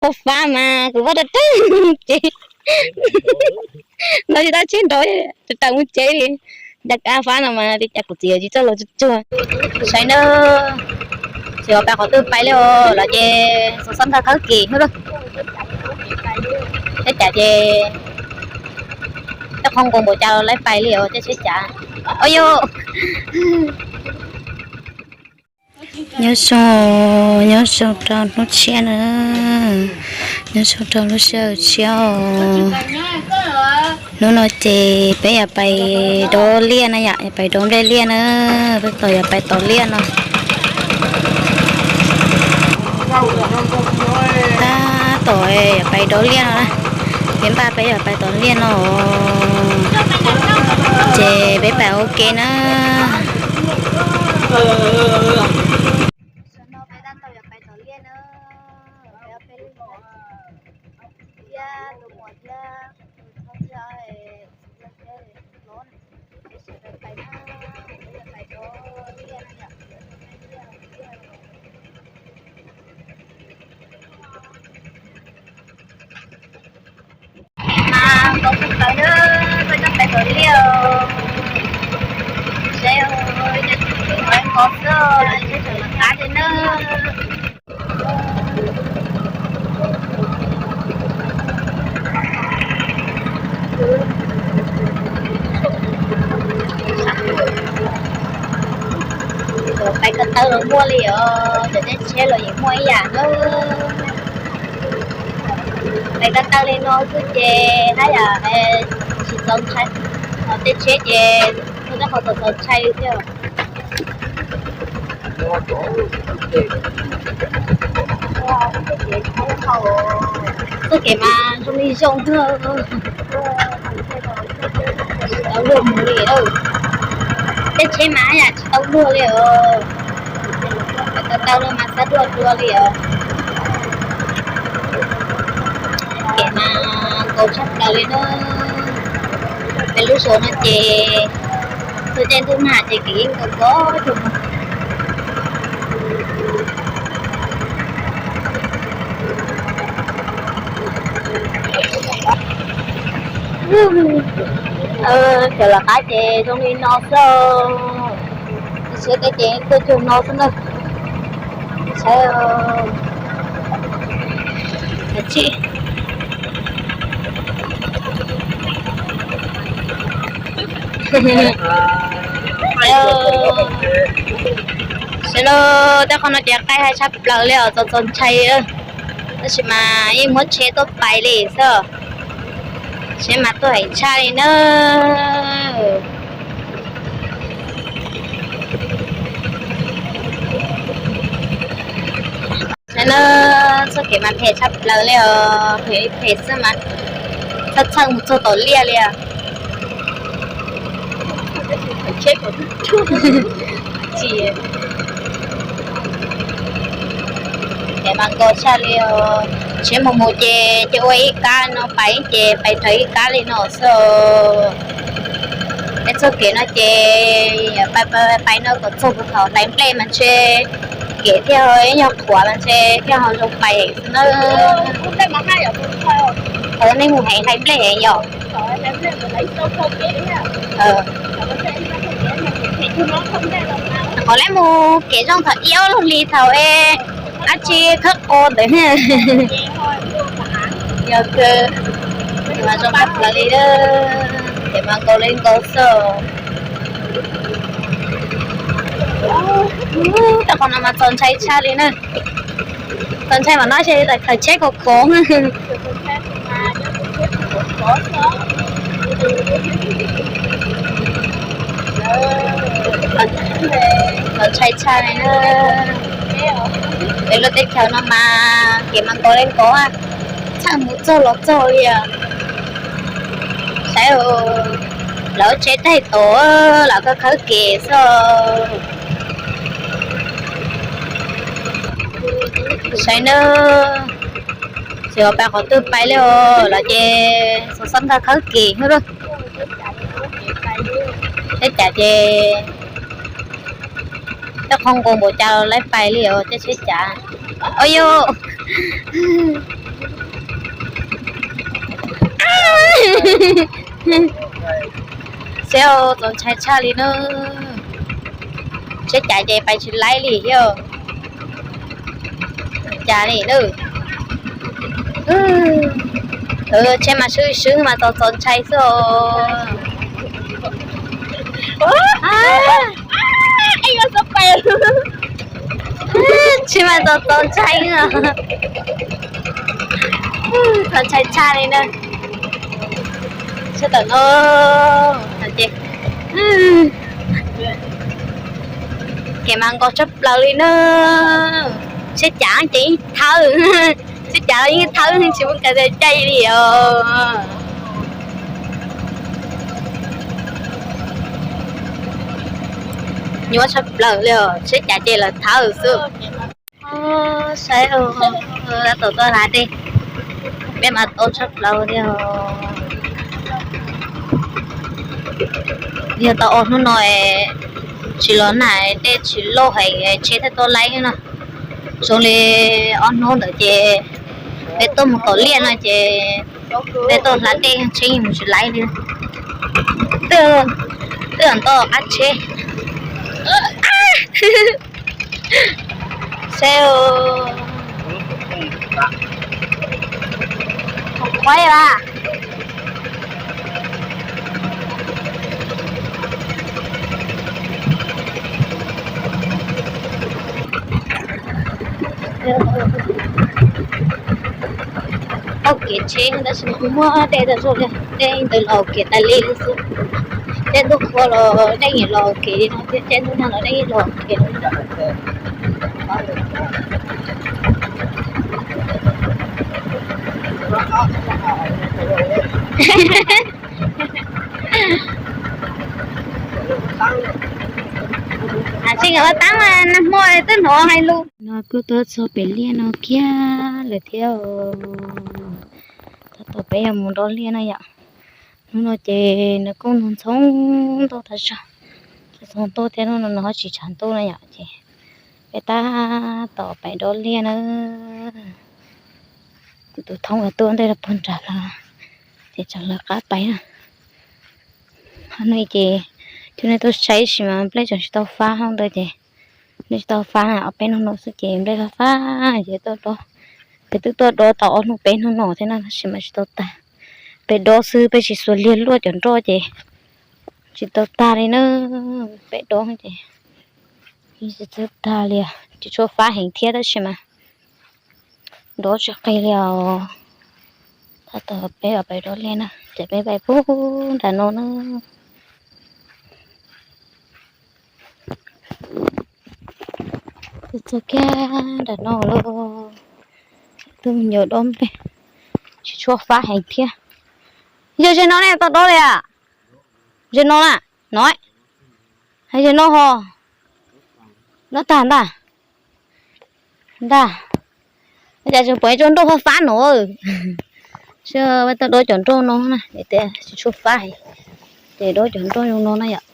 Kuv fab mas kuv fab rau rau ces no tsis tau tsheb nrov, rau rau mus tsev li. Ncaj kab fab no mas li cas kuv txiv tsis txawj los tsuag tsuag. Saib na, tsis pais qhov twg pais li os, los ces xov xab ntag khawb kis xwb lauj. Tej cas ces tej qhov nkaus npaum cas los lawv pais li os, tej tsheb cas. Ua yog nyob zoo, nyob zoo rau hnub tshiab na, nyob zoo rau lub sij hawm tshiab os. Hnub no ces peb yuav pais dob liaj na yom, yuav pais dob nplej liaj na, peb tos yuav pais tos liaj no. Tab tom yuav pais dob liaj no na, peb npaj peb yuav pais tos liaj no, ces peb pais ua ke na. Mas nkaus tshaj plaws na, koj coj pais tom liaj os. Seb, nkaus xwb, seb tseem lawv qab li na. Pais ko taw los muaj li os, cov tsheb los yeej muaj ib yam na. Pais ko taw li no xwb ces haj yam tsis txaus ntshai, ho tej tsheb ces muaj tej qhov txaus txaus ntshai li thiab. Txoj kev mas zoo li zoo kawg, tsis tau luag mus li. Tej tsheb mas haj yam tsis tau luag li os. Pais ko taw no mas xab dua dua li os. Kev mas nkaus tshaj plaws li na. Peb lub zos no ces txhua caij ntuj nag ces kev yeej nkaus nkaus. Cov lawv qab ces zoo li no xwb. Siab tej ces tuaj cuag no xwb na. Saib, saib lauj, tej qhov no ces qaij heev tshaj plaws li os, txaus txaus ntshai. Tab sis mas yeej muab tsheb tuaj pais li xwb, tsheb mas tuaj heev tshaj li na. Saib na, txoj kev mas phem tshaj plaws li os, phem li phem xwb mas txhawj txhawj mus txog tom liaj li os. Tsis, kev mas nkaus tshaj li os. Tsheb mus mus ces cia ua ib kab no, pais ces pais raws ib kab li no xwb. Peb txoj kev no ces pais pais no kom txog puag thaum hlais nplej mas ntshe kev thiaj ib nyuag qhuav mas ntshe thiaj ho zoo pais heev xwb na. Nej mus heev hlais nplej heev yom? Qhov lawv mus kev zoo thaum ib ob lub hlis thaum es dab tsi khawb qos ntawd. Yog kawg, mas zoo tshaj plaws li, ces mas nkaus li nkaus xwb. Tej qhov no mas txaus ntshai tshaj li na. Txaus ntshai mas no ces khaws tsheb kov kov. Txaus ntshai tshaj li na. Peb lub teb chaws no mas kev mas nkaus li nkaus, txhawj mus txog los txog li os. Saib, lawv tsheb taig tom, lawv khawb khawb kev xwb. Saib na, tsis pais qhov twg pais li os, lawv ces xov xab ntag khawb kev xwb lauj. Tej cas ces tej qhov nkaus npaum cas los lawv pais li os, tej tsheb cas. Ua yog Seb, txaus ntshai tshaj li na. Tsheb cav ces pais tsis laib li thiab. Cas li na. Tsheb mas swb swb mas txaus txaus ntshai xwb os. Tsheb mas txaus txaus ntshai, txaus ntshai tshaj li na. Sab tom no ces kev mas nkos tshaj plaws li na. Tsheb cav ces yeej thawb, tsheb cav los yeej thawb tsis muaj kev cai li os. Nyuaj tshaj plaws li os, tsheb cav ces lawv thawb xwb. Saib, tab tom tuaj hla dej, peb mas tau tshaj plaws li os. Yog tau ob hnub no tsis los nag, dej tsis loj heev, tsheb thiaj tuaj laib no. Zoo li ob hnub ntawd ces peb tuaj mus tom liaj no ces peb tuaj hla dej tsheb yeej mus tsis laib li. Twb nto qab tsheb. Seb, qhuav a. Tau kev tsheb tab sis kuv muaj dej tau zoo li dej ntawd los kev tas li xwb. Caij ntuj qhua los dej nyiam los kev li no thiab, caij ntuj nag los dej los kev. Tsis nkawd ua tab mas nag hmo twb hnov hais lus. No kuj tuaj txog pem liaj no kiag lawm thiab. Tab tom peb yuav mus dob liaj na yom. Hnub no ces nws kuj ntxhoo ntau tas zog, ntxhoo ntau thiab, hnub no nws ho tsis tshav ntuj na yom, ces peb tab tom pais dob liaj na. Kuv tus thoob uas tuaj ntej rau puag nram los ces tsam lawv qab pais na. Ho nej ces, cov nej tuaj saib sis mas nplej tseem tsis tau fab hauv ntawd ces, nplej tsis tau fab na, ob peb hnub no xwb ces nplej fab fab ces tuaj dob. Peb twb tuaj dob tau ob hnub peb hnub no thiab na tab sis mas tsis tau tag. Peb dob xwb peb tsis xuas liag luaj cov nroj ces tsis tau tag li na. Peb dob ces tsis tau tag li, tsis tshua fab heev thiab tab sis mas dob tsis qig li os. Tab tom peb pais dob liaj na, ces peb pais puag nram no na. Txog kiag nram no lawm, twb mus yuav dob nplej, tsis tshua fab heev thiab. Yog ze no ne tau dob li a? Ze no na, no, yog ze no ho, dob tag ntag. Ntag, cas tseem pom ib tsob nroj fab fab no. Seb, tau dob cov nroj no na, tias tsis tshua fab, ces dob cov nroj zoo no na yom.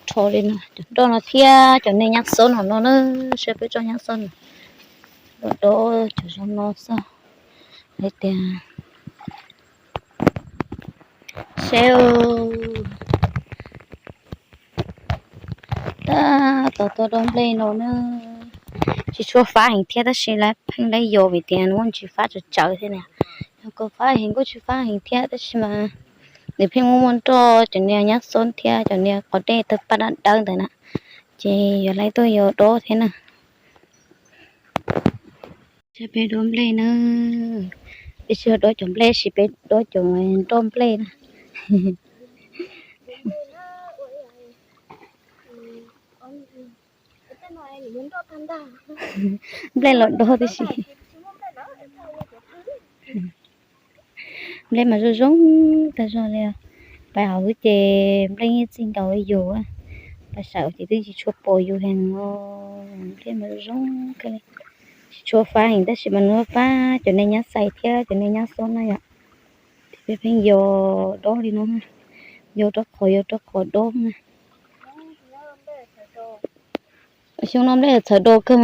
Rho li no, cov nroj no thiab cov niag nyab xob no no na, seb peb tsob nyab xob no. Dob cov zoo no xwb. Hais tias, seb, tab tom tuaj dob nplej no na, tsis tshua fab heev thiab tab sis lawv pheej lawv yos vim tias nws muaj ntsis fab tsawv tsawv thiab na. Yog kom fab heev kuj tsis fab heev thiab tab sis mas nws pheej muaj muaj nroj cov niag nyab xob thiab cov niag qos dej tawg paj dawb dawb ntawd na, ces yuav lawv tuaj yos dob thiab na. Saib peb dob nplej na, peb tsis yog dob cov nplej sis peb dob cov nroj nplej na. Nplej los dob tib si. Nplej mas zoo zoo tag zog li. Pais hauv xwb ces nplej yeej txij nkaus li yus, pais saum ces twb tsis tshua pom yus heev os. Nplej mas zoo zoo kawg li, tsis tshua fab heev tab sis mas nws fab cov niag nyab xais thiab cov niag nyab xob na yom. Ces peb pheej yos dob li no, yos rau qhov yos rau qhov dob na. Xyoo no nplej txhawv do kawg.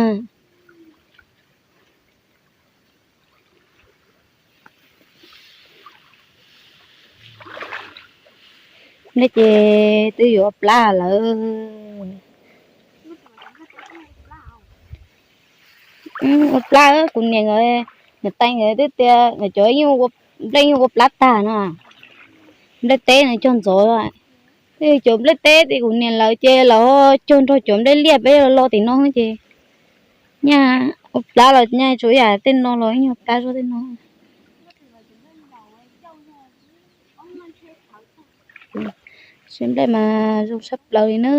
Nplej ces twb yuav ua plab lawm. Ua plab, kuv niam nkawd, niam tais nkawd twb tias nkawd cov nplej yeej ua plab tag no. Nplej teb no cog ntxov. Cov nplej teb ces kuv niam lawv ces lawv cog nrog cov nplej liaj peb lo tim no ces nyaj ua plab los nyaj tsuas yam tej no los nyaj ua plab zog tej no. Seb nplej mas zoo sab plaws li na.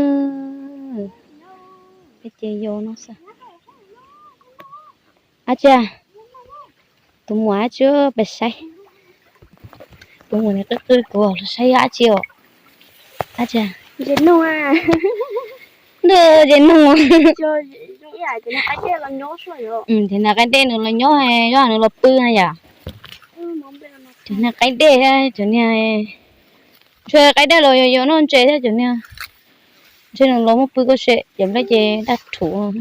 Peb ces yos no xwb. Ab tsi, tus muam ab tsi pes saib. Tus muam niag qwj qwj kuv los saib yog ab tsi os. Ab tsi, ntuj, zes noog. Cov niag qaib dej nws los nyob, zoj nws los pw na yom. Cov niag qaib dej, cov niag, ntshe qaib dej los yos yos noj ntses thiab cov niag. Ntshe nws los muaj pw koj se, cov nplej ces daj rhuv.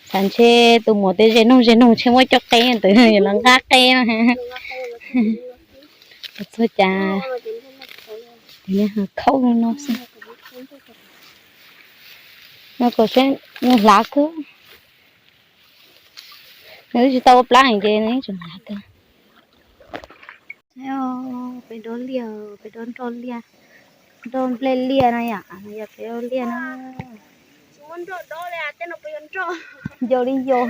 Xav ntshe tus muam tias zes noog zes noog ntshe muab coj qe ntawd los nqa qe na. Txog cas khaub no xwb. No kom seb nws hlav kawg. Nws twb tsis tau ua plab heev ces nws yeej tseem hlav kawg. Peb dob liaj, peb dob nroj liaj, nroj nplej liaj na yom, yog peb dob liaj na. Yog li yog.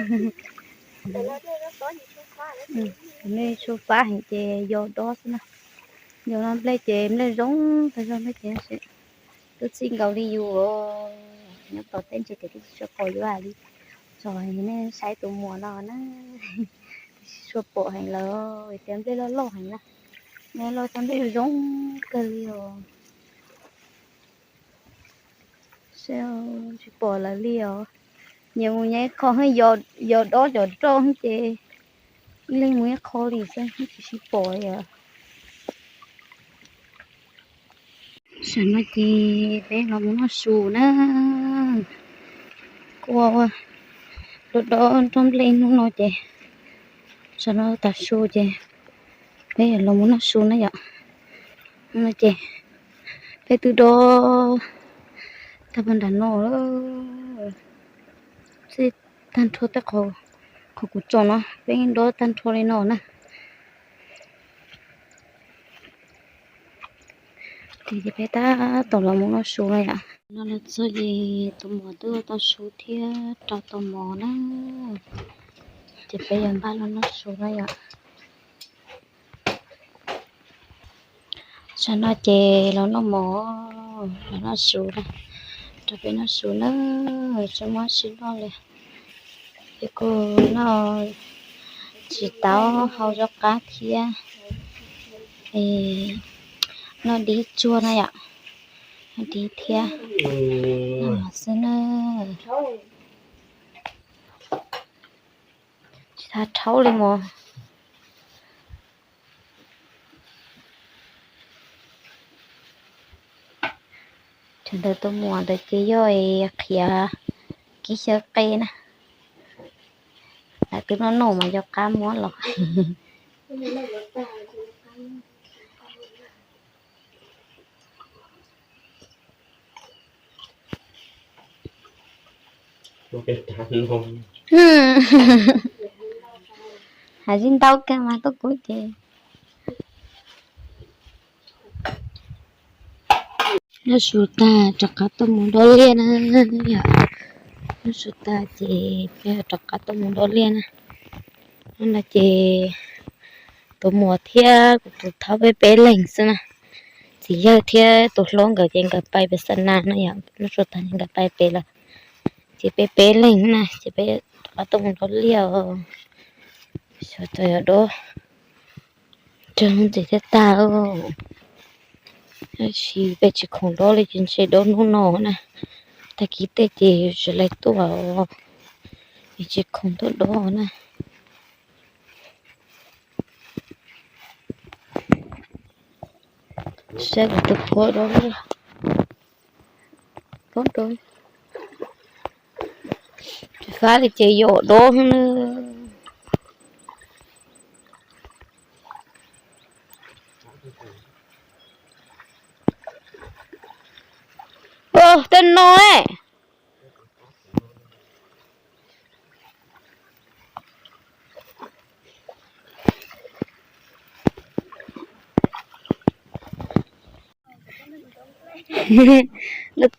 Nej tshuav fab heev ces yog dob xwb na. Yog no nplej ces nplej zoo tag zog nplej ces. Twb txij nkaus li yus nyob tom teb ntshe tias twb tsis tshua pom yuav li. Tso nej saib tus muam no na, twb tsis tshua pom heev lawm tias nplej loj loj heev na. Nplej loj txog nplej zoo kawg li os. Seb tsis pom lawv li os. Nyias mus nyias ib qho, yos dob cov nroj ces ib leeg mus ib qho li xwb tsis sib pom li os. Tam no ces peb los mus noj su na. Kuj ua dob dob nroj nplej hnub no ces tam no tas su ces peb yuav los mus noj su na yom. No ces peb twb dob tag nrho nram no lawm. Txij tag nrho tej qhov kuv tso no peb dob tag nrho li no na. Ces peb tab tom los mus noj su no yom. No los txog ces tus muam twb ua tau su thiab rau tau mov na. Ces peb yuav npaj los noj su no yom. Tam no ces los noj mov, los noj su na, rau peb noj su na, tsis muaj dab tsi noj li. Peb kuj noj tsis tau, hau zaub qab thiab, noj dib tsuag na yom, noj dib thiab, noj mov xwb na. Tsis tau rhaub li mog. Thaum ntawd tus muam ntawd ces yog qhiav kib xyaw qe na. Lam twb noj noj mas yog qab muab los. Hav zib ntau kawg mas tuaj kuv ces. Noj su tag rov qab tuaj mus dob liaj na. Noj su tag ces peb rov qab tuaj mus dob liaj na. No ces tus muam thiab kuv tus thaub peb peb leeg xwb na. Txiv yawg thiab tus hlob nkawd ces nkawd pais pem xa nas no yom, noj su tag nkawd pais pem lawm. Ces peb peb leeg na ces peb rov qab tuaj mus dob liaj os. Xyov tau yog dob tsawg hnub ntxiv thiaj tag. Tab sis peb tsis khoom dob li ces ntshe dob hnub no na. Tag kis tej ces yuav tsis laib tuaj, tsis khoom tuaj dob na. Saib kuv tus phuab dob liaj. Tsis fab li ces yos dob na. Tej no,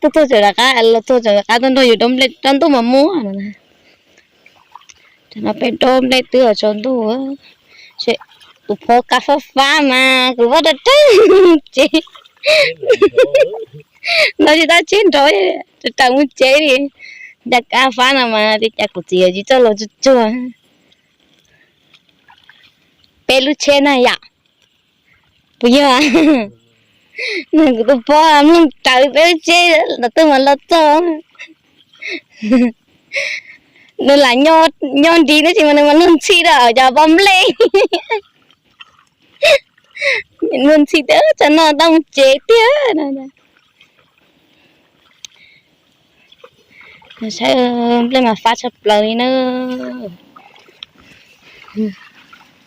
tuaj tuaj tseem rov qab, los tuaj tseem rov qab tuaj nrog yus dob nplej rau ntuj mas muab. Tam no peb dob nplej twb tsaus ntuj. Tus phov kav fab fab mas kuv vaj rau rau tsev. Los tsis tau tsheb nrov, raws mus tsev li. Ncaj kab fab no mas li cas kuv txiv yawm tsis txawj los tsuag tsuag. Peb lub tsheb na yom. Puas yog? Nws kuv tus pog mloog rawv peb lub tsheb los twb mas los txog. Nws lam nyob nris tab sis mas nws mas luag ntxhi rau cov pob nplej. Luag ntxhi tias tsam no tau mus tsev tiag. Saib nplej mas fab tshaj plaws li na.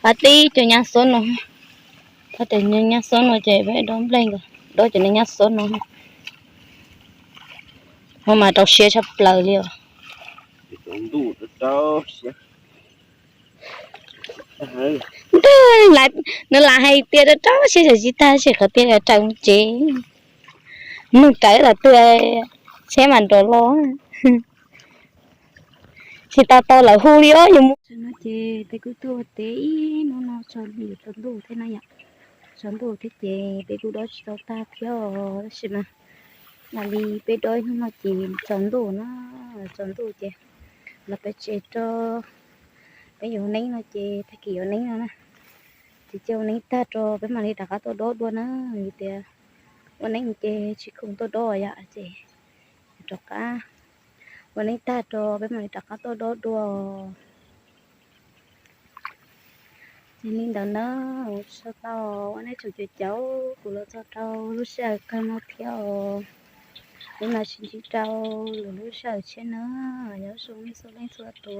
Fab tib co nyab xob no, fab cov nyab xob no ces peb dob nplej nkaus, dob cov nyab xob no. Ho mas rau siab tshaj plaws li os. Nws lam hais tias rau rau siab tsis tag, sim qhov tiag raws mus tsev. Mloog rawv los twb tsheb mas nrov los. Tsis tau tau lawv hu li os yus mus. No ces peb kuj tuaj ua teb ib hnub no tsaus ntuj thiab na yom. Tsaus ntuj thiab ces peb kuj dob tsis tau tag thiab os, tab sis mas mam li peb dob ib hnub no ces tsaus ntuj na, tsaus ntuj ces los peb tsev rau peb yuav ua neeb no ces tag kis yuav ua neeb no na. Ces cia ua neeb tag rau peb mam li rov qab tuaj dob dua na. Vim tias ua neeb ces tsis khoom tuaj dob yom, ces rov qab ua neeb tag rau peb mam li rov qab tuaj dob dua. Ces li ntawd na, ua tsaug tau nej tsoom caum caum kuv los txog rau lub sij hawm kawg no thiab os. Peb mam sib ntsib rau lwm lub sij hawm tshiab na. Nyob zoo nej txhua leej txhua tus.